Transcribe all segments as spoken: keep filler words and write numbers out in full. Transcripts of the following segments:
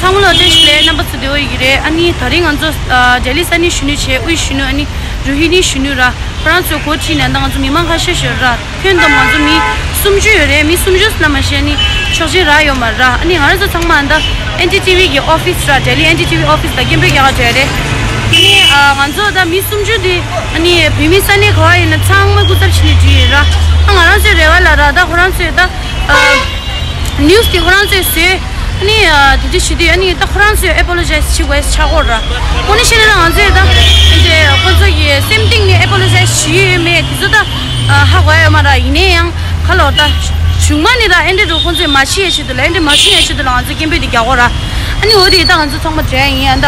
ཚང་མ་ལ་བཀྲ་ཤིས་བདེ་ལེགས། རྣམ་པ་ཚོ་བདེ་པོ་ཡོད་ཀྱི་རེད། ཨ་ནི་ད་རིང་ང་ཚོ་ཨ་ལྡི་ལི་ས་གནས་གཞོན་ནུ་བྱས། དབུས་གཞོན་ནུ། ཨ་ནི་རུ་ཧི་ནི་གཞོན་ནུ་ར། ཁོ་རང་ཚོའི་འགོ་ཁྲིད་ནས་ད་ང་ཚོ་མི་མང་ཁ་ཤས་ཤིག་ཡོད་ར། ཁྱོན་བསྡོམས་ང་ཚོ་མི་སུམ་ཅུ་ཡོད་རེད། མི་སུམ་ཅུ་ལ་མ་ཤེས་ནི་ཆོག་མཆན་རག་ཡོད་མ་རེད། ཨ་ནི་ང་རང་ཚོ་ཚང་མ་ཨ་ད་ཨེན་ཌི་ཊི་ཝི་གི་ཨོ་ཕི་སི་ར། ལྡི་ལི་ཨེན་ཌི་ཊི་ཝི་ཨོ་ཕི་སི་ལ་སྐད་འབོད་རྒྱག་ག་འགྲོ་ཡ་རེད། ཨ་ནི་ཨ་ང་ཚོ་ད་མི་སུམ་ཅུ་དེ་ཨ་ནི་བོད་མི་ས་གནས་ག་བ་ཡིན་ན་ཚང་མ་སྐུ་ཚབ་བྱས་ནས་བྲིས་ཡོད་ར། ཨ་ང་རང་ཚོའི་རེ་བ་ལ་ར། ད་ཁོ་རང་ཚོས་ད་ཨ་ནིའུ་སི་དེ་ཁོ་རང་ཚོས་བཟོས། ཨ་ནི་ཨ་དེ་འདྲ་བྱེད་དུས་ཨ་ནི་ད་ཁོ་རང་ཚོས་ཨེ་པོ་ལོ་ཇའི་སི་བྱེད་དགོས་ཆགས་ཀྱི་ཡོད་ར། དངོས་གནས་བཤད་ན་ང་ཚོས་ད་དེ་ཁོ་ཚོ་གི་སེམས་གཏིང་ནས་ཨེ་པོ་ལོ་ཇའི་སི་བྱེད་ཡོད་མེད་དེ་ཚོ་ད་ཨ་ཧ་གོ་ཡ་ཡོད་མ་ར། ཡིན་ན་ཡང་ཁ་ལོ་ད་གཞུག་མ་ནས་ད་ཨེ་འདྲ་རུ་ཁོ་ཚོས་མ་བྱེད་ཡ་ཆེད་དུ་ལ། ཨེ་འདྲ་མ་བྱེད་ཡ་ཆེད་དུ་ལ་ང་ཚོས་སྐད་འབོད་དེ་རྒྱག་གི་ཡོད་ར། ཨ་ནི་འོ་དེ་ད་ང་ཚོ་ཚང་མ་བྲེལ་ཡིན། ཨ་ད་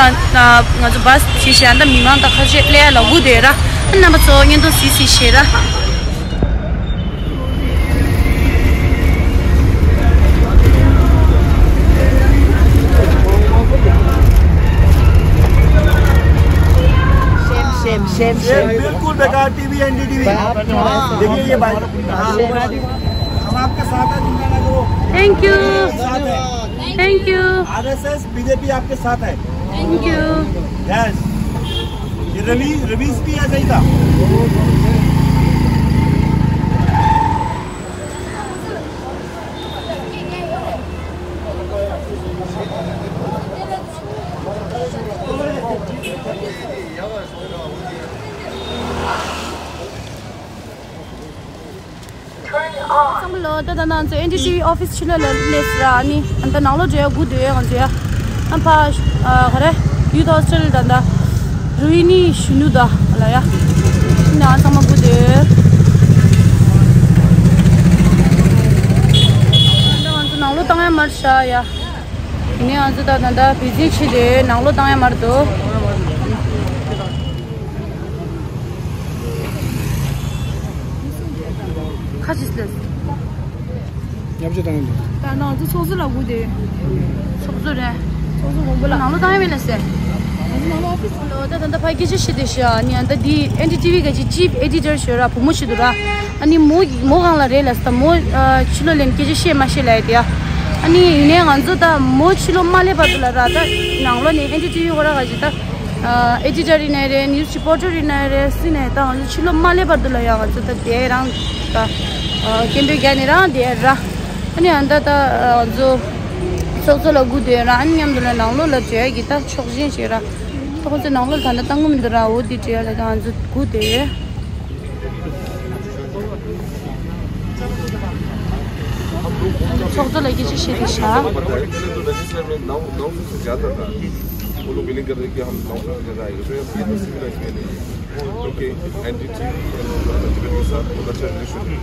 ང་ཚོ་བྷ་སི་དེ་བྱས། ཨ་ད་མི་མང་ད་ཁ་ཤས་སླེབས་ཡ་ལ་སྒུག་བསྡད་ཡོད་ར། ཨ་རྣམ་པ་ཚོ་བརྙན་ཐུང་གཟིགས་གཟིགས་བྱེད་ར། same same same same. बिल्कुल बेकार TV NDTV. देखिए ये भाई, हम आपके साथ हैं, चिंता ना करो। Thank you। साथ है। Thank you। आरएसएस बीजेपी आपके साथ है। Thank you। यस। ये रवीश, रवीश भी ऐसा ही था। ཚང་མ་ལོ། ད་ད་ང་ཚོ་ཨེན་ཌི་ཊི་ཝི་ཨོ་ཕི་སི་ཕྱི་ལོགས་ལ་སླེབས་སོང་ར། ཨ་ནི་ཨ་ད་ནང་ལོགས་འགྲོ་ཡ་སྒུག་སྡོད་ཡ། ང་ཚོ་ཡ་ཨ་ཕ་ཨ་ག་རེ་ཡུ་ཐི་ཧོ་སི་ཊེལ་ད་ད་རུ་ཧི་ནི་གཞོན་ནུ་ད་ལ་ཡ། ཨ་ནི་ང་ཚང་མ་སྒུག་སྡོད། ད་ང་ཚོ་ནང་ལོགས་བཏང་ཡ་མ་རེད་ཤག་ཡ། ཡིན་ནའི་ང་ཚོ་ད་ད་ལྟ་བི་ཟི་བྱས་ཏེ་ནང་ལོགས་བཏང་ཡ་མ་རེད་འདུག་ཁ་ཅིག་ལས། ཉམས་ཆག་བཏང་ཡོད་འདུག་ད་ང་ཚོ་ཚོགས་གཙོ་ལ་སྒུག་སྡོད། ཚོགས་གཙོ་རེད། ཚོགས་གཙོ་མགོན་པོ་ལགས། ནང་ལོགས་བཏང་ཡ་མེད་ལ་ཟེར། ང་ཚོ་ནང་ལོགས་ཨོ་ཕི་སི་ལོ། ད་ད་ལྟ་ཕ་གི་སྐད་ཆ་བཤད་དེ་ཤག་ཨ་ནི་ཨ་ད་འདི་ཨེན་ཌི་ཊི་ཝི་གི་ཅིབ་ཨེ་ཌི་ཊར་ཞིག་ཡོད་ར། བུ་མོ་ཞིག་འདུག་ར། ཨ་ནི་མོ་མོ་སྒང་ལ་རེད་ལ་ཟེར། མོ་ཨ་ཕྱི་ལོགས་ལ་སྐད་ཆ་བཤད་མ་ཤེས་ལབ་ཡ་དེ་ཡ། ཨ་ནི་ཡིན་ནའི་ང་ཚོ་ད་མོ་ཕྱི་ལོགས་མ་སླེབས་བར་དུ་ལ་ར། ད་ནང་ལོགས་ནས་ཨེན་ཌི་ཊི་ཝི་ཁོ་རང་ག་ཅིག་ད་ཨ་ཨེ་ཌི་ཊར་ཡིན་ནའི་རེད། ནིའུ་སི་རི་པོར་ཊར་ཡིན་ནའི་རེད། སུ་ཡིན་ནའི་ད་ང་ཚོ་ཕྱི་ལོགས་མ་སླེབས་བར་དུ་ལ་ཡ་ང་ཚོ་ད་དེ་རང་ད་ཨ་སྐད་འབོད་རྒྱག་ནས་རང་བསྡད་ཡ་ར། ཨ་ནི་ཨ་ད་ད་ང་ཚོ་ཚོགས་གཙོ་ལ་སྒུག་སྡོད་ཡ་ར། ཨ་ནི་མཉམ་དུ་ལ་ནང་ལོགས་ལ་འགྲོ་ཡ་གི་ད་ཆོག་མཆན་ཞིག་ར། ད་ཁོ་ཚོ་ནང་ལོགས་ལ་ད་ལྟ་བཏང་གི་མི་འདུག་ར། འོ་དེ་འདྲ་ལ་ད་ང་ཚོ་སྒུག་སྡོད་ཡ། ཚོགས་གཙོ་ལ་སྐད་ཆ་བཤད་དེ་ཤག वो लोग विलिंग कर रहे हैं कि हम नौ सौ जगह आएंगे, तो ये सीधा सीधा इसमें नहीं है। क्योंकि एनडीटीवी एंड टिबेट के साथ बहुत अच्छा रिलेशन है।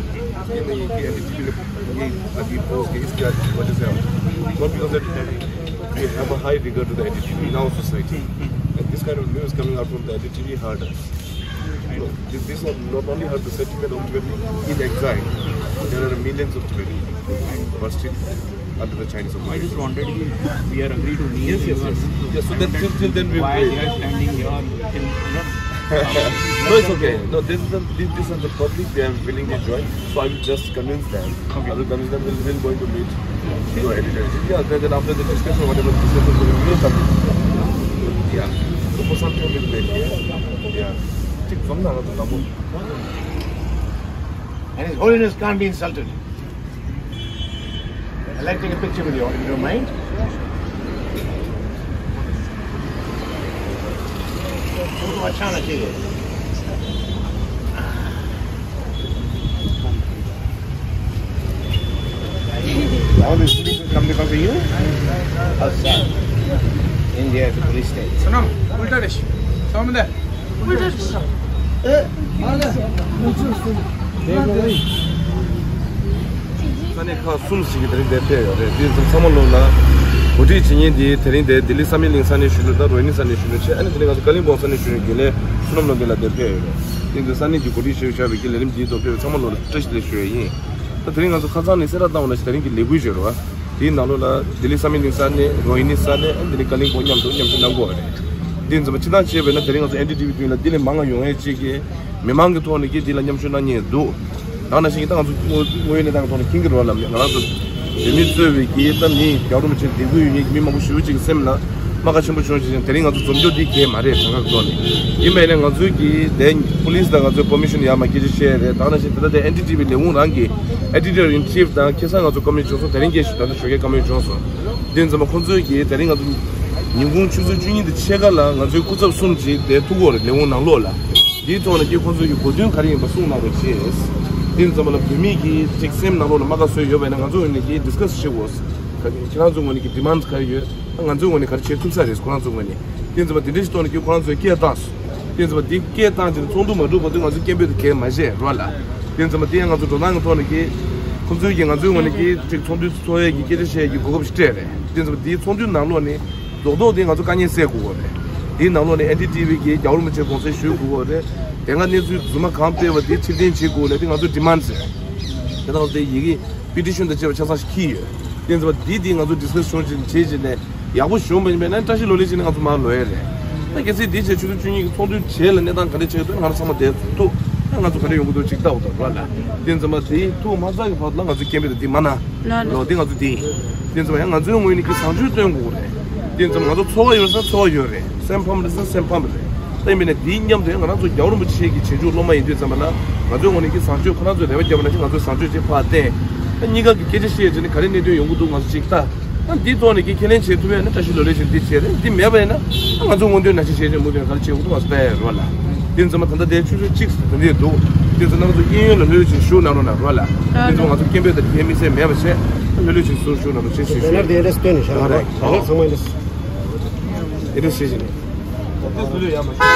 ये नहीं है कि एनडीटीवी ने ये अभी पोस्ट के इसकी वजह से हम, not because that we have a high regard to the N D T V in our society, and this kind of news coming out from the N D T V hurt us. You know, this, this not, not only hurt the sentiment of Tibetans in exile, there are millions of Tibetans who are still under the Chinese I just occupation. Wanted if we are agree to meet. Yes, yes, yes. Yes, so then, till, till then we why wait. They are standing here till, you know, no, it's okay. No, this is the, this, this is the public. They are willing to join. So I will just convince them. Okay. I will convince them. We'll, we'll going to meet your editor. Yeah, then, then after the discussion, whatever discussion, we will submit. Yeah. So for some time, we'll wait. Yeah. Take some time. And His Holiness can't be insulted. I'd like to take a picture with you all, if you don't mind. Photo अच्छा आना चाहिए। All these people come because of you? Outside. India is a police state. सुनो, उल्टा देश। समझ में? ས་གནས་ཁག་གསུམ་ཞིག་གི་དེ་རིང་འདིར་ཕེབས་ཡོད་རེད། འདི་ཚང་མ་ལོ་ལ་གོ་སྒྲིག་བྱེད་མཁན་འདི་དེ་རིང་འདིར་ལྡི་ལི་བསམ་ཡས་གླིང་ས་གནས་གཞོན་ནུ་དང་རོ་ཧི་ནི་ས་གནས་གཞོན་ནུ་བྱས། ཨ་ནི་དེ་རིང་ང་ཚོ་ཀ་ལིང་པོང་ས་གནས་གཞོན་ནུ་རྒན་ལགས་བསོད་ནམས་ལོ་འདི་ལ་འདིར་ཕེབས་ཡོད་རེད། འདི་ཚོ་ས་གནས་ཀྱི་གོ་སྒྲིག་བྱས་བཞག་པའི་གི་ལས་རིམ་འདིའི་ཐོག་ཕེབས་པའི་ཚང་མ་ལོ་ལ་བཀྲ་ཤིས་བདེ་ལེགས་ཞུ་ཡ་ཡིན། ད་དེ་རིང་ང་ཚོ་ཁ་སང་ནས་གསལ་བསྒྲགས་བཏང་བ་ནང་བཞིན་དེ་རིང་གི་ལས་འགུལ་བྱེད་རོགས། དེའི་ནང་ལོགས་ལ་ལྡི་ལི་བསམ་ཡས་གླིང་ས་གནས་རོ་ཧི་ནི་ས་གནས་ཨ་ནི་དེ་ནས་ཀ་ལིང་པོང་མཉམ་དུ་མཉམ་ཞུགས་གནང་དགོས་པ་རེད། འདི་ཚོ་ཕྱི་ནང་བྱས་པས་ན་དེ་རིང་ང་ཚོ་ཨེན་ཌི་ཊི་ཝི་བདུན་ལ་འདི་ལས་མང་ང་ཡོང་ཡས་ཅིག་གི་མི་མང་གི་ཐོག་ནས་ཀྱི་འདི་ལ་མཉམ་ཞུགས་གནང་མཁན་འདུག་ད་ནང་བཞིན་གྱི་ད་ང་ཚོ་དངོས་ཡོད་གནས་སྟངས་ཀྱི་ཐོག་ནས་མཁྱེན་གྱི་རེད་བ། ལམ་ང་རང་ཚོ་ བོད་མི་གཙོས་པའི་གི་ད་མི་རྒྱལ་བ་རིན་པོ་ཆེ་དད་གུས་ཡོད་མཁན་གྱི་མི་མང་པོ་ཞེ་པོ་ཅིག་གི་སེམས་ལ་རྨ་ཁ་ཆེན་པོ་བྱུང་ཞིང་། དེ་རིང་ང་ཚོ་འཛོམས་རྒྱུ་འདི་གལ་མ་རེད། དྲང་གནས་ཐོག་ནས་ཡིན་པ་ཡིན་ན། ང་ཚོའི་གི་དེ་པུ་ལིས་དང་ང་ཚོའི་པར་མི་ཤན་ཡར་མར་སྐད་ཆ་བཤད་རེད། ད་ནང་བཞིན་ད་ལྟ་དེ་ཨེན་ཌི་ཊི་བི་ལས་ཁུངས་རང་གི་ཨེ་ཌི་ཊར་ཨིན་ཅིབ་དང་ཁ་སང་ང་ཚོ་བཀའ་མོལ་བྱུང་སོང་། དེ་རིང་སྐད་ཞུ། ད་ལྟ་ཞོགས་ཀས་བཀའ་མོལ་བྱུང་སོང་། དེ་ཙམ་པ་ཁོང་ཚོའི་གི་དེ་རིང་ང་ཚོ་ཉིན་གུང་ཆུ་ཚོད་བཅུ་གཉིས་དང་ཕྱེད་ཀ་ལ་ང་ཚོའི་སྐུ་ཚབ་གསུམ་ཅིག་དེ་ཐུག་གི་ཡོད་རེད། ལས་ཁུངས་ནང་ལོགས་ལ། དེའི་ཐོག་ནས་ཀྱི་ཁོང་ཚོའི་གི་གོ་དོན་ག་རེ་ཡིན་པ་གསུངས་གནང་རོགས་བྱས། དེ་ཙམ་པ་ལ་བོད་མི་གི་ཅིག་སེམས་ནང་ལོགས་ལ་རྨ་ཁ་བཟོས་ཡོད་པ་ཡིན་ན། ང་ཚོའི་ངོས་ནས་ཀྱི་ཌིས་ཀ་སི་བྱེད་དགོས། ཁྱེད་རང་ཚོའི་ངོས་ནས་ཀྱི་ཌི་མན་ཌི་ག་རེ་ཡོད། ང་ཚོའི་ངོས་ནས་ག་རེ་བྱེད་ཐུབ་ས་རེད། ཁོ་རང་ཚོའི་ངོས་ནས། དེ་ཙམ་པ་དེ་འདྲ་ཞིག་ཐོག་ནས་ཀྱི་ཁོ་རང་ཚོས་སྐད་བཏང་སོང་། དེ་ཙམ་པ་དེ་སྐད་བཏང་བྱས་ནས་ཚོགས་འདུ་མ་གྲུབ་བར་དུ་ང་ཚོ་སྐད་འབོད་དེ་གས་མ་བྱས་རོགས་ལ། དེ་ཙམ་པ་དེ་ཡང་ང་ཚོ་འགྲོ་སྟངས་ཀྱི་ཐོག་ནས་ཀྱི་ཁོང་ཚོའི་གི་ང་ཚོའི་ངོས་ནས་ཀྱི་ཅིག་ཚོགས་འདུ་ཚོགས་ཡས་ཀྱི་སྐད་ཆ་བཤད་ཀྱི་གོ་སྐབས་ཤིག་སྤྲད་རེད། དེ་ཙམ་པ་དེའི་ཚོགས་འདུའི་ནང་ལོགས་ནས་རྡོག་རྡོག་དེ་ང་ཚོ་དཀའ་ངལ་སེལ་དགོས་ཀྱི་རེད། དེའི་ནང་ལོགས་ནས་ཨེན་ཌི་ཊི་བི་གིས་རྒྱལ་བ་རིན་པོ་ཆེར་དགོངས་སེལ་ཞུ་དགོས་ཀྱི་རེད། དེ་སྔ་གནས་ཚུལ་རྫུན་མ་གང་སྤེལ་བ་དེ་ཕྱིར་འཐེན་བྱེད་དགོས་ལབ་དེ་ང་ཚོའི་ཌི་མན་ཌི་རེད། དེ་དག་དེ་ཡི་གེ་པི་ཊི་ཤན་དང་བཅས་པ་ཆ་ཚང་ཞིག་འཁྱེར་ཡོད། དེ་ཙམ་པ་འདི་དེ་ང་ཚོ་ཌིས་ཀ་སི་བྱུང་བྱས་བྱས་བྱས་ནས་ཡག་པོ་བྱུང་བ་ཡིན་པས་ན། བཀྲ་ཤིས་ལོ་ལེགས་བྱས་ནས་ང་ཚོ་མར་ལོག་ཡས་རེད། ད་གལ་སྲིད་འདི་བྱས་ཆུ་ཚོད་བཅུ་གཉིས་ཀྱི་ཚོགས་འདུ་བྱས་ལ་གནས་སྟངས་ག་འདྲ་ཆགས་འདུག་ན། ང་རང་ཚང་མ་བསྡད་ཐུབ། ད་ང་ཚོ་ག་འདྲ་ཡོང་གི་འདུག་ཅིག་ལྟ་འོ་ད་རོགས་ལ། དེ་ཙམ་པ་དེ་ཐུག་མ་ཚར་གྱི་བར་དུ་ལ་ང་ཚོ་སྐད་འབོད་དེ་མ་གནང་། ལོ་དེ་ང་ཚོ་དེ་ཡིན། དེ་ཙམ་པ་ཡང་ང་ཚོའི་ངོས་ནས་ཀྱི་བཟང་སྤྱོད་སྟོན་དགོས་རེད། དེ་ཙམ་ང་ཚོ་ཚོར་བ་ཡོད་ས་ཚོར་བ་ཡོད་རེད། སེམས་ཕམ་རེད་ས་སེམས་ཕམ་རེད། ད་ཡིན་པས་ན་དེའི་མཉམ་དུ་ཡང་ང་རང་ཚོ་རྒྱལ་བ་རིན་པོ་ཆེ་གི་རྗེས་འཇུག་སློབ་མ་ཡིན་དུས་ཙམ་པ་ལ། ང་ཚོའི་ངོས་ནས་ཀྱི་བཟང་སྤྱོད་ཁོ་རང་ཚོས་རེ་བ་བརྒྱབ་པ་ནང་བཞིན་ང་ཚོའི་བཟང་སྤྱོད་ཅིག་ཕར་བསྟན། ད་གཉིས་ཀ་གི་སྐད་ཆ་བཤད་བྱས་ནས་ག་རེ་གནད་དོན་ཡོང་གི་འདུག་ང་ཚོ་ཅིག་ལྟ། ད་འདི་ཐོག་ནས་ཀྱི་ཁས་ལེན་བྱེད་ཐུབ་ཡ་ན་བཀྲ་ཤིས་ལོ་ལེགས་ཤིག་འདི་བྱས་རེད། འདི་མེད་པ་ཡིན་ན་ད་ང་ཚོ་སྔོན་ཐོན་ནང་བཞིན་བྱས་བྱས་མུ་མཐུད་ག་རེ་བྱེད་དགོས་འདུག་ང་ཚོ་ལྟ་ཡ་རོགས་ལ། དེ་ཙམ་པ་ད་ལྟ་དེ་ཆུ་ཚོད་གཅིག་ཙམ་དེ་འདྲས་འདུག་དེ་ཚོ་རྣམ་པ་ཚོ་གཡས་གཡོན་ལ་ལྷོད་ལྷོད་ཅིག་བཞུགས་གནང་རོགས་གནང་རོགས་ལ། དེ་ཚོ་ང་ཚོ་སྐད་འབོད་དང་དེ་དམིགས་བསལ་མེད་པ་བྱས། ལྷོད་ལྷོད་ཅིག་ཟུར་བཞུགས་གནང་རོགས་བྱེད་ཞུ་ཞུ། དེ་ནས་དེ་འདྲས་སྟོན་ནས་བཞག་རོགས། ཚང་མ་འདི་འདྲས་བྱེད་ཅིག་ནས། དེ་ཚོ་ལྷོད་ཡ་མ་བྱེད།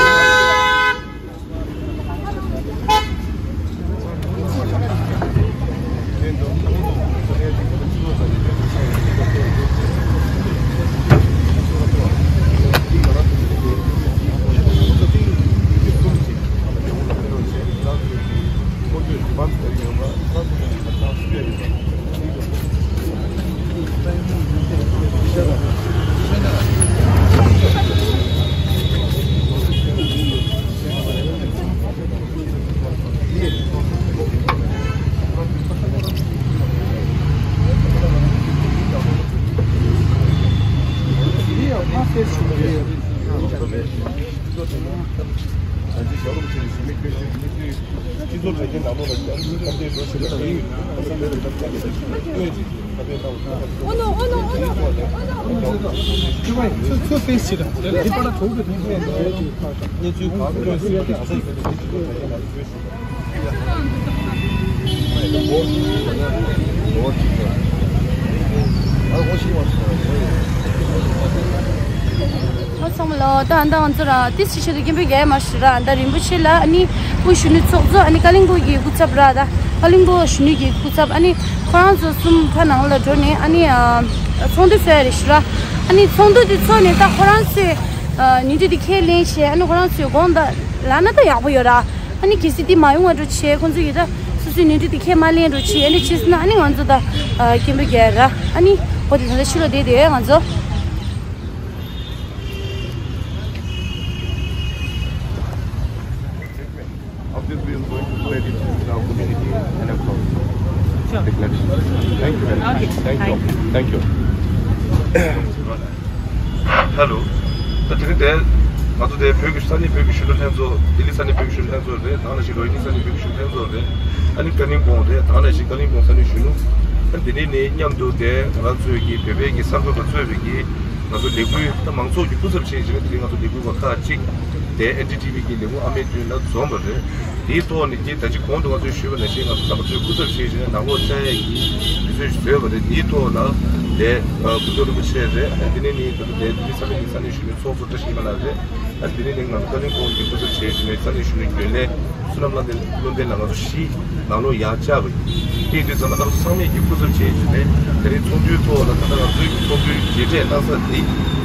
ཨ་ཚང་མ་ལ་ད་ཨ་ད་ང་ཚོ་ར་ཏི་སི་ཆེད་དུ་སྐད་འབོད་རྒྱག་ཡ་མ་ཞུ་ར། ཨ་ད་རིན་པོ་ཆེ་ལ་ཨ་ནི་སྐུ་གཞོན་ནུ་ཚོགས་གཙོ། ཨ་ནི་ཀ་ལིང་པོ་གི་སྐུ་ཚབ་ར། ད་ཀ་ལིང་པོ་གཞོན་ནུ་གི་སྐུ་ཚབ། ཨ་ནི་ཁོ་རང་ཚོ་གསུམ་ཕ་ནང་ལ་འགྲོ་ནས་ཨ་ནི་ཚོགས་འདུ་ཚོགས་ཡ་རེད་ཞུ་ར། ཨ་ནི་ཚོགས་འདུ་དེ་ཚོགས་ནས་ད་ཁོ་རང་ཚོས་ཉིན་དུ་དེ་ཁས་ལེན་བྱས། ཨ་ནི་ཁོ་རང་ཚོས་དགོངས་དག་ལབ་ན་ད་ཡག་པོ་ཡོད་ར། ཨ་ནི་གལ་སྲིད་འདི་མ་ཡོང་བ་འགྲོ་བྱས། ཁོང་ཚོ་ཡིས་ད་སོ་སོའི་ནུས་མཐུ་དེ་ཁས་མ་ལེན་འགྲོ་བྱས། ཨ་ནི་བྱས་ཟིན་ན་ཨ་ནི་ང་ཚོ་ད་སྐད་འབོད་རྒྱག་ར། ཨ་ནི་འོ་དེ་ད་ལྟ་ཕྱི་ལོགས་བསྡད་དེ་ང་ཚོ། Of this, we are going to spread it in our community and across the country. Thank you very much. Okay. Thank you. Thank you. Hello. ད་དེ་རིང་དེ་ང་ཚོ་དེ་བོད་ཀྱི་ས་གནས་བོད་ཀྱི་གཞོན་ནུ་ལྷན་ཚོགས། ལྡི་ལི་ས་གནས་བོད་ཀྱི་གཞོན་ནུ་ལྷན་ཚོགས་རེད། ད་ནང་བཞིན་རོ་ཧི་ནི་ས་གནས་བོད་ཀྱི་གཞོན་ནུ་ལྷན་ཚོགས་རེད། ཨ་ནི་ཀ་ལིང་པོང་རེད། ད་ནང་བཞིན་ཀ་ལིང་པོང་ས་གནས་གཞོན་ནུ། ཨ་ནི་དེ་ནས་ནས་མཉམ་དུ་དེ་ང་ཚོའི་གི་བོད་པའི་གི་གསར་འགོད་པ་གཙོས་པའི་གི་ང་ཚོ་ལས་འགུལ། ད་མང་ཚོགས་ཀྱི་སྐུ་ཚབ་བྱས་བྱས་དེ་རིང་ང་ཚོ་ལས་འགུལ་བ་ཁག་ཅིག་དེ་ཨེན་ཌི་ཊི་བི་གི་ལས་ཁུངས་ཨ་མའི་མདུན་ལ་འཛོམས་པ་རེད། དེའི་ཐོག་ནས་ཀྱི་ད་ཅི་གོང་དུ་ང་ཚོས་ཞུས་པ་ནང་བཞིན་ང་ཚོ་རྣམ་པ་ཚོའི་སྐུ་ཚབ་བྱས་བྱས་ནས་ནང་ལོགས་བཅར་ཡས་ཀྱི་དུས་ཚོད་ཞིག་བཟོས་པ་རེད། དེའི་ཐོག་ལ་དེ་སྐུ་ཚབ་རིན་པོ་ཆེ་རེད། དེ་ནས་ནི་ད་ལྟ་དེ་ལྡི་ལི་ས་གནས་ཀྱི་ས་གནས་གཞོན་ནུ་ཚོགས་གཙོ་བཀྲ་ཤིས་པ་ལགས་རེད། ཨ་དེ་ནས་ནི་ང་ཚོ་ཀ་ལིང་པོང་གི་སྐུ་ཚབ་བྱས་བྱས་ནས་ས་གནས་གཞོན་ནུ་རྒྱུན་ལས་བསོད་ནམས་བློ་ལྡན། བློ་ལྡན་ལགས་ང་ཚོ་བཞི་ནང་ལོགས་ཡར་བཅར་བ་ཡིན། དེ་དུས་ཙམ་པ་ང་ཚོ་ཚང་མས་ཀྱི་སྐུ་ཚབ་བྱས་བྱས་ནས་དེ་རིང་ཚོགས་འདུའི་ཐོག་ལ། ད་ལྟ་ང་ཚོའི་ཚོགས་འདུའི་མཇལ་འཕྲད་གནང་ས་དེ་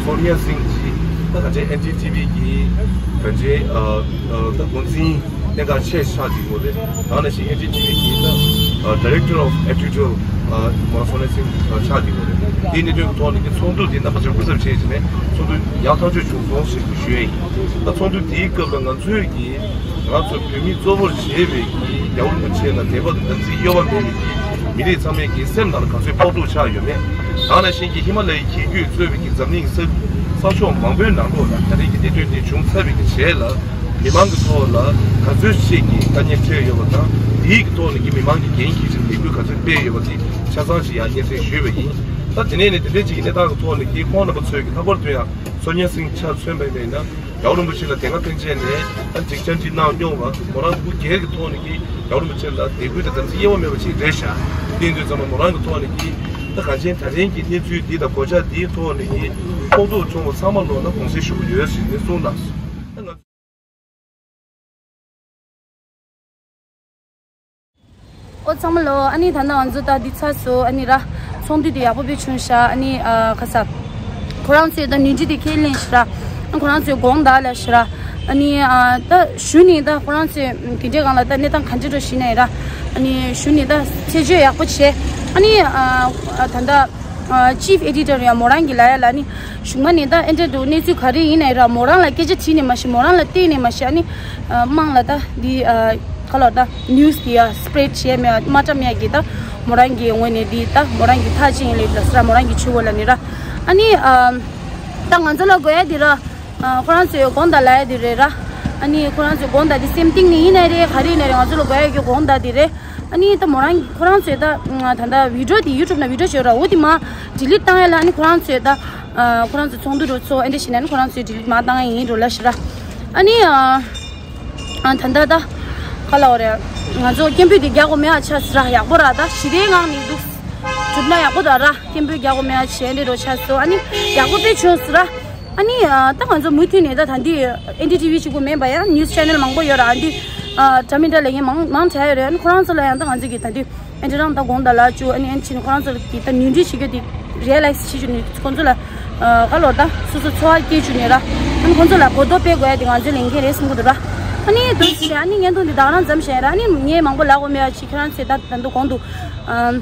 སོ་ནི་ཡ་སིང་ཇི། ད་ག་ཅན་ཨེན་ཌི་ཊི་བི་གི་ག་ཅན་ཨ་ཨ་ད་འགོ་འཛིན་གནད་འགག་ཆེ་ཆགས་ཀྱི་ཡོད་རེད། ད་ནང་བཞིན་ཨེན་ཌི་ཊི་བི་གི་ད་ཨ་Director of Editorial ཨ་མ་སོ་ནི་སིང་ཆགས་ཀྱི་ཡོད་རེད། དེའི་གནད་དོན་གྱི་ཐོག་ནས་ཀྱི་ཚོགས་འདུ་དེ་རྣམ་པ་ཚོས་སྐུ་ཚབ་བྱས་བྱས་ནས་ཚོགས་འདུ་ཡག་ཐག་ཆོད་བྱུང་སོང་ཞེས་ཞུ་ཡས་ཡིན། ད་ཚོགས་འདུ་དེའི་སྐབས་ལ་ང་ཚོས་ཀྱི་ང་ཚོ་བོད་མི་གཙོ་བོར་བྱས་པའི་གི་རྒྱལ་བ་རིན་པོ་ཆེ་ལ་དད་པ་དང་དམ་ཚིག་གཡོ་བ་མེད་པའི་གི་ མི་རིགས་ཚང་མའི་གི་སེམས་ནང་ལ་ག་ཚོད་ཕོག་ཐུག་ཆགས་ཡོད་མེད། ད་ག་ནང་བཞིན་གྱི་ཧི་མ་ལ་ཡའི་འགྱིག་སྐྱོད་གཙོས་པའི་གི་འཛམ་གླིང་གི་ས་ས་ཕྱོགས་མང་པོའི་ནང་ལོགས་ལ་ད་རེས་ཀྱི་གནད་དོན་འདི་བྱུང་ཚར་བའི་གི་རྗེས་ལ། མི་མང་གི་ཐོག་ལ་ག་ཚོད་ཅིག་གི་དཀའ་ངལ་འཕྲད་ཡོད་པ་དང་། དེའི་གི་ཐོག་ནས་ཀྱི་མི་མང་གི་འགན་འཁྱེར་ཅིག་ལས་འགུལ་ག་ཚོད་སྤེལ་ཡོད་པ་དེ་ཆ་ཚང་ཞིག་ཡང་སྙན་སེང་ཞུས་པ་ཡིན། ད་དེ་ནས་ནི་དེ་འདྲའི་ཅིག་གི་གནས་སྟངས་ཀྱི་ཐོག་ནས་ཀྱི་ཁོང་རྣམ་པ་ཚོས་ཀྱི་ལྷག་པར་དུ་ཡང་སོ་ཉན་སིང་ཆ་མཚོན་པ་ཡིན་ན། རྒྱལ་བ་རིན་པོ་ཆེ་ལ་དེ་སྔ་ཕན་ཆད་ནས་ད་ཅིག་བཅར་འདྲི་གནང་མྱོང་བ། མོ་རང་སྐུ་སྒེར་གྱི་ཐོག་ནས་ཀྱི་རྒྱལ་བ་རིན་པོ་ཆེ་ལ་དད་གུས་དང་དམ་ཚིག་གཡེང་བ་མེད་པ་ཅིག་རེད་ཤག་དེ་ཡིན་དུས་ཙམ་པ་མོ་རང་གི་ཐོག་ནས་ཀྱི་ད་གང་ཅན་ད་རིང་གི་གནས་ཚུལ་འདི་དང་གོད་ཆག་འདིའི་ཐོག་ནས་ཀྱི་ཕོག་ཐུག་བྱུང་བ་ཚང་མ་ལོག་ན་དགོངས་སེལ་ཞུ་གི་ཡོད་ཟེར་ནས་གསུངས་གནང་སོང་། ད་ང་ཨོ་ཚང་མ་ལོ། ཨ་ནི་ད་ནང་ང་ཚོ་ད་འདི་ཚར་སོང་། ཨ་ནི་ར་ཚོགས་འདུ་དེ་ཡག་པོ་དཔེ་བྱུང་ཤག་ཨ་ནི་ཨ་ཁ་ས་ཁོ་རང་ཚོས་ད་ནུས་འདྲི་དེ་ཁས་ལེན་ཤག་ར། ཨ་ཁོ་རང་ཚོས་དགོངས་དག་ལ་ཤག་ར། ཨ་ནི་ཨ་ད་ཞུ་ནི་ད་ཁོ་རང་ཚོས་དེ་འདྲའི་སྒང་ལ་ད་གནས་སྟངས་ག་འདྲ་འགྲོ་ཤི་ནའི་ར། ཨ་ནི་ཞུ་ནི་ད་ཆེ་བརྗོད་ཡག་པོ་བྱས། ཨ་ནི་ཨ་ད་ད། ཨ་Chief Editor ཡང་མོ་རང་གི་ལ་ཡ་ལ་ནི་གཞུག་མ་ནི་ད་ཨེ་འདྲ་འདུག་གནས་ཚུལ་ག་རེ་ཡིན་ནའི་ར་མོ་རང་ལ་སྐད་ཆ་དྲིས་ནས་མ་ཤི། མོ་རང་ལ་བལྟས་ནས་མ་ཤི། ཨ་ནི་ཨ་དམངས་ལ་ད་འདི་ཨ་ག་ལོ་ད་news འདི་ཡ་spread བྱས་མེད་མ་འདྲ་མེད་ཀྱི་ད་མོ་རང་གི་ངོས་ནས་འདི་ད་མོ་རང་གི་ཐག་ཅིག་ཡིན་ལེ་ད་སི་ར་མོ་རང་གི་ཆུ་བོ་ལ་ནི་ར། ཨ་ནི་ཨ་ད་ང་ཚོ་ལ་དགོས་ཡ་འདི་ར། ཨ་ཁོ་རང་ཚོས་དགོངས་དག་ལབ་ཡ་དེ་རེད་ར། ཨ་ནི་ཁོ་རང་ཚོས་དགོངས་དག་དེ་སེམས་གཏིང་ནས་ཡིན་ནའི་རེད། ག་རེ་ཡིན་ནའི་རེད། ང་ཚོ་ལ་དགོས་ཡ་གི་དགོངས་དག་དེ་རེད། ཨ་ནི་ད་མོ་རང་ཁོ་རང་ཚོས་ད་ད་ལྟ་video དེ་YouTube ནང་video བྱོས་ར། འོ་དེ་མ་delete བཏང་ཡ་ལ་ཨ་ནི་ཁོ་རང་ཚོས་ད་ཨ་ཁོ་རང་ཚོ་ཚོགས་འདུ་འགྲོ་ཚོ་ཨེ་འདྲ་བྱས་ན་ཨ་ནི་ཁོ་རང་ཚོས་delete མ་བཏང་ཡ་ཡིན་འགྲོ་ལ་ཤི་ར། ཨ་ནི་ཨ་ཨ་ད་ལྟ་ད་ག་ལ་འོ་རེད། ང་ཚོ་སྐད་འབོད་དེ་རྒྱག་དགོས་མེད་ཨ་ཆ་སི་ར། ཡག་པོ་ར། ད་ཞི་བདེའི་ངང་ནས་འདུག་གྲུབ་ན་ཡག་པོ་ད་ར། སྐད་འབོད་རྒྱག་དགོས་མེད་ཨ་ཆ་འདྲ་འགྲོ་ཆ་སོ། ཨ་ནི་ཡག་པོ་དཔེ་བྱུང་སི་ར། ཨ་ནི་ཨ་ད་ང་ཚོ་མུ་མཐུད་ནས་ད་ད་འདི་ཨེན་ཌི་ཊི་ཝི་གཅིག་པུ་མིན་པ་ཡང་news channel མང་པོ་ཡོད་ར། ཨ་འདི་ཨ་འདྲ་མི་འདྲ་ལས་ངན་མང་མང་དྲགས་ཡོད་རེད། ཨ་ནི་ཁོ་རང་ཚོ་ལ་ཡང་ད་ང་ཚོ་གི་ད་འདི་ཨེ་འདྲ་རང་ད་དགོངས་དག་ལ་བཅུག་ཨ་ནི་ཨེ་ནི་ཁོ་རང་ཚོ་ལ་གི་ད་ནུས་འདྲི་བྱེད་རྒྱུ་དེ་realize བྱེད་རྒྱུ་ནི་ཁོ་ཚོ་ལ་ཨ་ག་ལོ་ད་སོ་སོ་འཚོ་བ་སྐྱེལ་རྒྱུ་ནི་ར། ཨ་ནི་ཁོ་ཚོ་ལ་གོ་རྟོགས་སྤེལ་དགོས་ཡ་དེ་ང་ཚོའི་ལས་འགན་རེད་བསམ་གི་འདུག་ར། ཨ་ནི་དུ་བྱས་ཨ་ནི་བརྙན་ཐུང་འདི་ད་རང་ཙམ་བྱས་ར། ཨ་ནི་ངས་མང་པོ་ལབ་དགོས་མེད་པ་ཅིག་ཁྱེད་རང་ཚོས་ད་ད་འདུག་གོང་དུ་ཨ།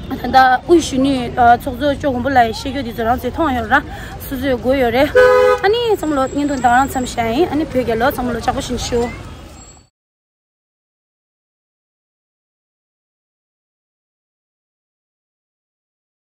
ད་ལྟ་དབུས་གཞོན་ནུའི་ཚོགས་གཙོ་ཅོ་མགོན་པོ་ལགས་ཀྱིས་བཤད་རྒྱུ་དེ་ཚོ་རང་ཚོས་མཐོང་ཡོད་ར། སོ་སོས་གོ་ཡོད་རེད། ཨ་ནི་ཚང་མ་ལོ་བརྙན་ཐུང་ད་རང་མཚམས་བཞག་ཡིན། ཨ་ནི་བོད་རྒྱལ་ལོ། ཚང་མ་ལོ་ལྕགས་པོ་བཞིན་ཤོག